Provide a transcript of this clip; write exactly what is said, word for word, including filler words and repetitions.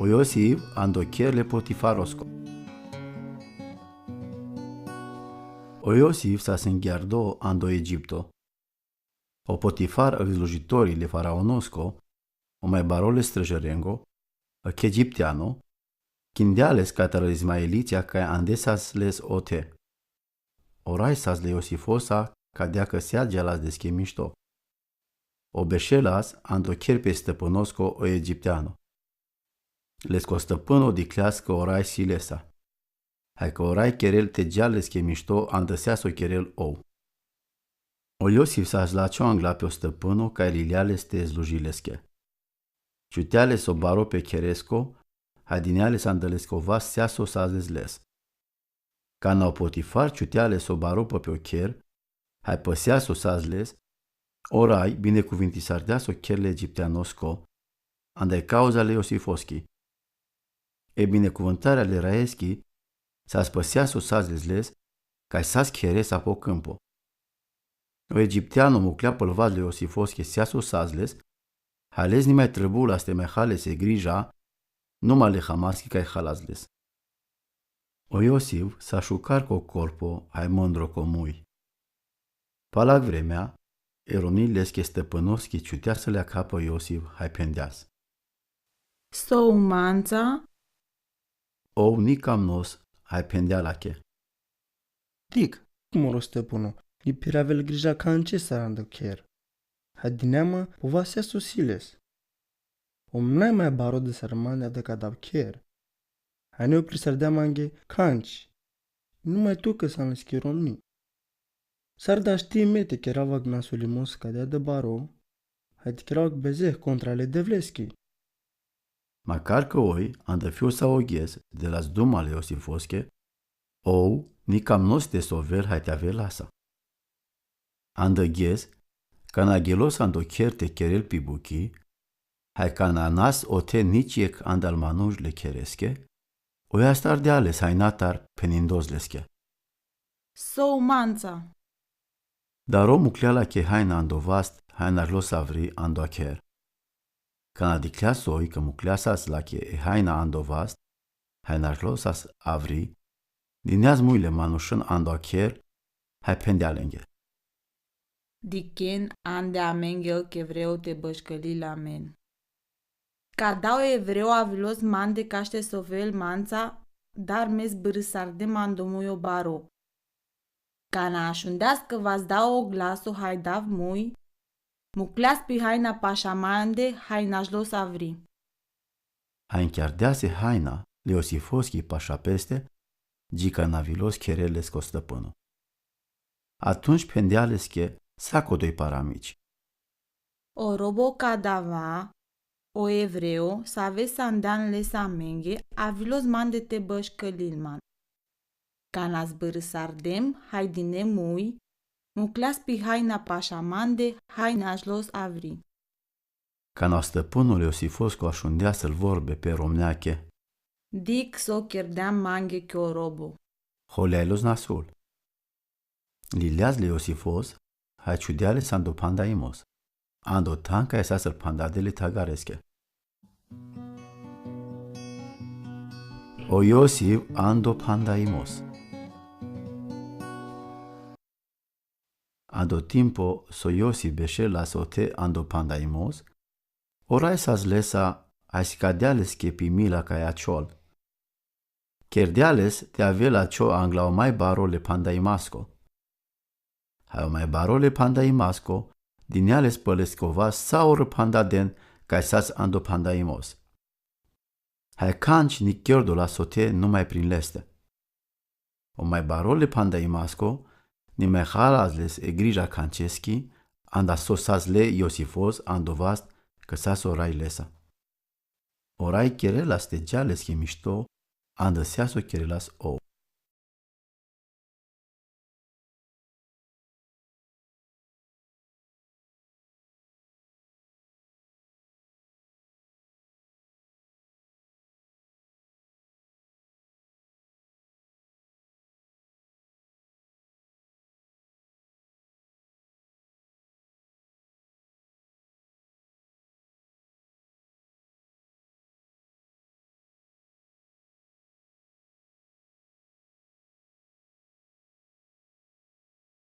O Iosif ando kher le Potifarosko. O Iosif sa singiardo ando Egipto. O Potifar, slujitori le faraonosko, o maj baro le străžerengo, ki egipteano, kindea les katar izmaelića kaj andesas les ote. O raj sas le Iosifosa, ka dea kasa džalas deske mišto. O bešelas ando kher pe stăpânosko o egipteano. Lesko stăpâno dikhlea kasa o raj si lesa. Haj kasa o raj kerel te džal leske mišto, andesea so kerel ov. O Iosif sa zlačho angla pe o stăpâno kaj lilea les te služil leske. Čutea les o baro pe kheresko, haj dinea les ando lesko vas kasa so sas les les. Kana o Potifar čutea les o baro pe o kher, haj kasa so sas les, o raj binekuvintisardea so kher le egipteanosko, anda i kauza le Iosifoski. E binekuvântarea le rajeski, sas kasa so sas les les, kaj sas kheresa po kâmpo. O egipteano muklea păl vas le Iosifoski kasa so sas les, haj les ni maj trebulas te maj ha les e grija, numa le hamaski kaj halas les. O Iosif sa šukar ko korpo, haj mândro ko muj. Pala vremea, e romni leske stăpânoski čutea so le akha pe o Iosif, haj phendeas: So manca? Ov nikamnos, haj phendea lake: Dikh, moro stăpâno, ni piravel grija kančesar ando kher. Haj dinea ma po vas kasa so si les. Om naj maj baro desar mande ando ka dav kher. Haj ni uprisardea mange kanč. Numa i tu kasan leske romni. Sar daš ti me te kerav agjaar na so li mos ka dea de baro, haj te kerav beze kontra le Devleski. Makar koj oj, ando fijosa o Gez, delas duma le Iosifoske, ov nikamnos te sovel haj te avelasa. Ando Gez, kana gelos ando kher te kerel pi bukhi, haj kana nas ote nič jekh andal manuš le khereske, oj astardea les hajnatar phenindos leske: So manca? Dar ov muklea lake hajna ando vast, haj našlo so avri ando kher. Kana dikhlea soj ka muklea sas lake e hajna ando vast, haj našlo sas avri, dineas muj le manušen ando kher, haj phendea lenge: Dikhen ande amengel, ka evreo te beškălil amen. Kada o evreo avilos mande kaš te sovel manca, dar me zbârsardem ando muj o baro. Kana ašundeas kava so dao glaso haj dav muj, mukleas pi hajna paša mande, haj našlo so avri. Haj inkjardeas e hajna le Iosifoski paša peste, dži kana avilos kherel lesko stăpâno. Atunjš phendea leske sa ko doj paramič: O robo kadava, o evreo, save so andean les amenge, avilos mande te beškălil man. Kana zbârsardem, haj dine muj, mukleas pi hajna paša mande, haj našlo so avri. Kana o stăpâno le Iosifosko ašundea so-l vorbe pe romneake: Dikh so kerdean mange ki o robo. Holea-los nasul. Lileas le Iosifos, haj čudea les ando phandaimos. Ando than kaj sas el phandade le thagareske. O Iosif ando phandaimos. Ando timpo so Iosif bešelas ote ando phandaimos, o raj sas lesa, haj sikadea leske pi mila kaj ačhol. Kerdea les te avel ačho angla o maj baro le phandaimasko. Haj o maj baro le phandaimasko dinea les păl lesko vas sa o rphandaden kaj sas ando phandaimos. Haj kanč ni kerdolas ote numaj prin leste. O maj baro le phandaimasko ni maj halas les e grija kančeski, anda so sas le Iosifos ando vast, kaj sas o raj lesa. O raj kerelas te dža leske mišto, andesea so kerelas ov.